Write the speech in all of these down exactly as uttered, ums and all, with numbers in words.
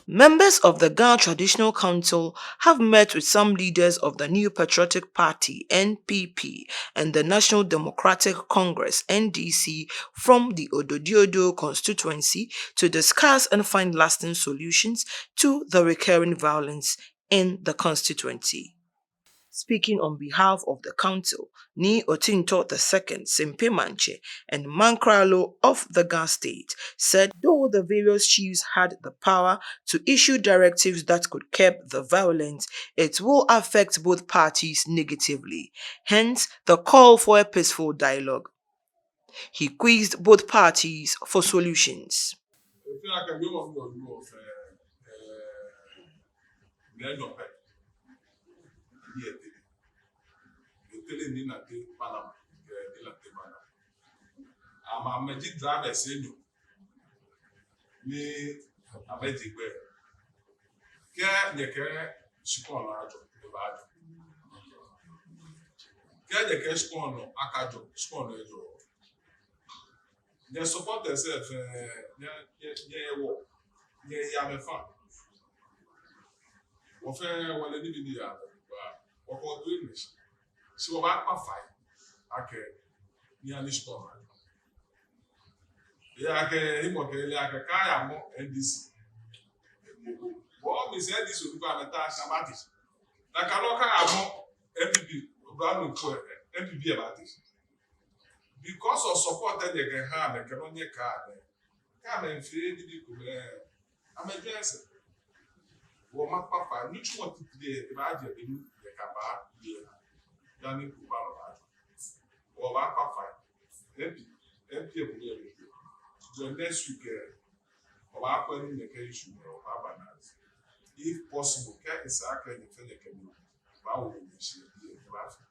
Members of the Ga Traditional Council have met with some leaders of the New Patriotic Party, N P P, and the National Democratic Congress, N D C, from the Ododiodo constituency to discuss and find lasting solutions to the recurring violence in the constituency. Speaking on behalf of the council, Nii Otintor the second, Sempe Manche, and Mankralo of the Ga State, said though the various chiefs had the power to issue directives that could curb the violence, it will affect both parties negatively. Hence, the call for a peaceful dialogue. He quizzed both parties for solutions. Efee akɛ yoo mɔ yoo fɛɛ, eh, mɛɛ nɔ pɛ. Ni etee. Etee ni nate Panama, eh, ni nate Panama. Amɛ, amɛji drivers enyɔ. Ni amɛji gbɛ. Kɛ nyɛkɛɛ shikpɔŋ lɛ ajɔ, ebaajɔ. Kɛ nyɛkɛɛ shikpɔŋ lɛ akajɔ, shikpɔŋ lɛ ejɔ. Nyɛ supporters lɛ fɛɛ, nyɛ, nyɛ, nyɛyɛ wɔ, nyɛyɛ amɛ fã. Wɔfɛɛ wɔle nibii ni yaa, wɔkɔ to English. Shi wɔbaakpa fai akɛ nyɛha ni shikpɔŋ lɛ ajɔ. Eya akɛ, himɔ kɛ ele akɛ, kaaya mɔ N D C. Bɔ mi sɛɛ N D C onukpai amɛta shi amɛbaate shi. Nakai nɔŋŋ kaaya mɔ N P P, oblanuu ko, N P P ebaate shi. Because of support lɛ nyɛkɛha amɛ kɛ nɔ ni nyɛkɛha amɛ. Kɛ amɛmiifee nibii komɛi lɛ, amɛjwɛŋ sɛɛ. Wɔmiikpa fai, nitsumɔ titri lɛ, ebaajɛ beni nyɛkɛbaa lɛ. Dani kuba lɔ baajɔ. Wɔbaakpa fai. N P, N P F ni yɛ lɛ. Jɛ next week lɛ, wɔbaakwɛ ni nyɛkɛ issue lɛ, wɔbaa balance. If possible, kɛ esa akɛ nyɛfɛɛ nyɛkɛ mi, baawo nyɛshi lɛ, nyɛbaafee.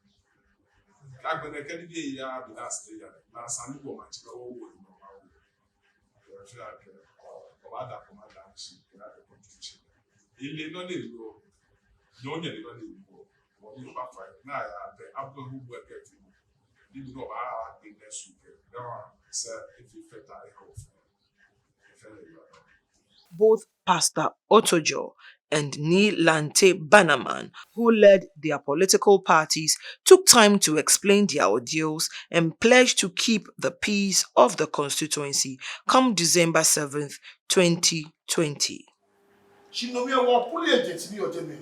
Kɛ agbɛnɛ kɛ nibii lɛ yaa, bi na sɛɛ ya, na sane ni wɔmaŋtsɛ lɛ wɔwo lɛ nɔ baawo. Wɔfɛɛ akɛ, wɔbaada kɔmanda shi, kɛ ada contribution. Ele nɔ ni ele, nyɛ hu nyɛle nɔ ni ele. Wɔmiikpa fai, ni aya bɛ, abɔ hu bɔ kɛ ti. Ni bi nɔ baawa kpe next week lɛ. Ni wɔsɛɛ efi fɛta eha wɔfɛɛ. Efi lɛ ya. Both Pastor Otojo and Nii Lante Banaman, who led their political parties, took time to explain their ordeals and pledged to keep the peace of the constituency come December seventh, twenty twenty. Shi no mli lɛ wɔ polling agents ni yɔɔ jɛmɛ.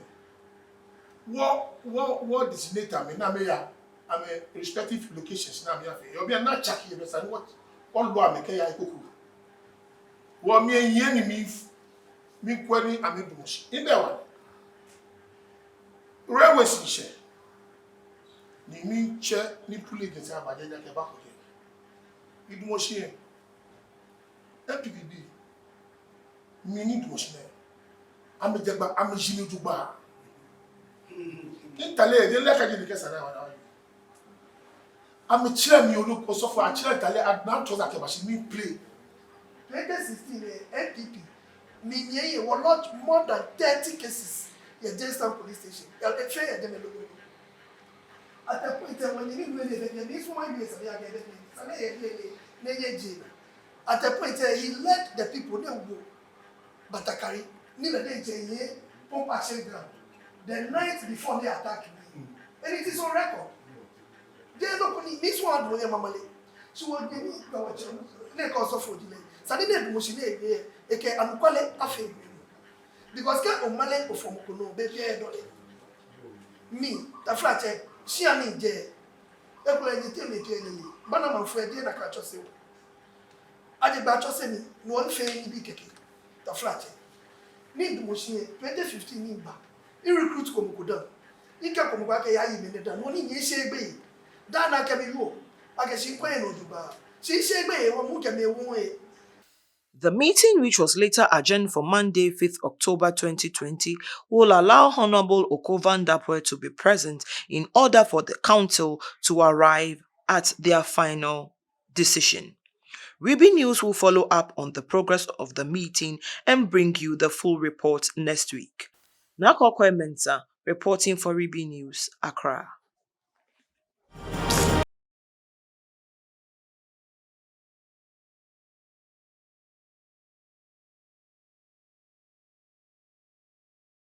Wɔ, wɔ, wɔ designate amɛ ni amɛya amɛ respective locations ni amɛyafee. Yɛ biɛ ni atsake yɛ biɛ sani wɔ, wɔloo amɛ kɛya he ko ko. Wɔ mli lɛ ni mi, mikwɛ ni amɛdamɔ shi. Mibɛ wala. Railways lɛ shɛ. Ni mitsɛ ni polling agents aba jɛi ni akɛbako jɛi. Midamɔ shi lɛ. N P P bii, mɛi ni damɔ shi nɛɛ, amɛjɛ gbɛ, amɛji nii jogbaŋŋ. Ni tale, de lɛ kaji ni kɛ sane wa na. Amɛtsɛ mi olo, osɔfo atsɛ tale, adamɔ tɔ za kɛba shi mi play. Twenty sixteen lɛ, N P P, mi ni eye, wɔ lodge more than thirty cases yɛ Jamestown Police Station. Yɛ, yɛ, yɛ, yɛ, yɛ, At a point, eh, when you need to, eh, eh, this woman, you say, yeah, yeah, yeah, yeah, yeah, yeah, yeah, yeah. At a point, eh, he led the people, they go Batakari, ni na they say, yeah, pump action ground. The night before they attack me. And it is on record. They don't put this one, do you, Mamale? She was giving the watch, they call so for delay. Suddenly, the motion, eh, eh, eh, okay, I'm calling a favor. Because kɛ omale ofɔmɔ ko nɔ, be fɛɛ edɔ lɛ. Mi, taflatsɛ, shia ni mijɛ. Ekolɛ ni te mi te lɛ. Bana ma fue die na ka tsɔse o. Aje ba tsɔse mi, no ni fee nibii kɛkɛ. Taflatsɛ. Ni midamɔ shi lɛ, twenty fifteen ni miba. Mi recruit ko mɔ ko dã. Mikɛɛ ko mɔ ko akɛ eyayi mi nɛ dã. No ni minyɛ mishe gbeyei. Dani akɛ mi yo. Akɛ shi mikwɛ he nɔ jogbaŋŋ. Shi mishe gbeyei, wɔ mikɛ mi wo lɛ. The meeting, which was later adjourned for Monday, fifth October twenty twenty, will allow Honorable Oko Vanderpuye to be present in order for the council to arrive at their final decision. Ribi News will follow up on the progress of the meeting and bring you the full report next week. Naa Kɔkɔi Mensah, reporting for Ribi News, Accra.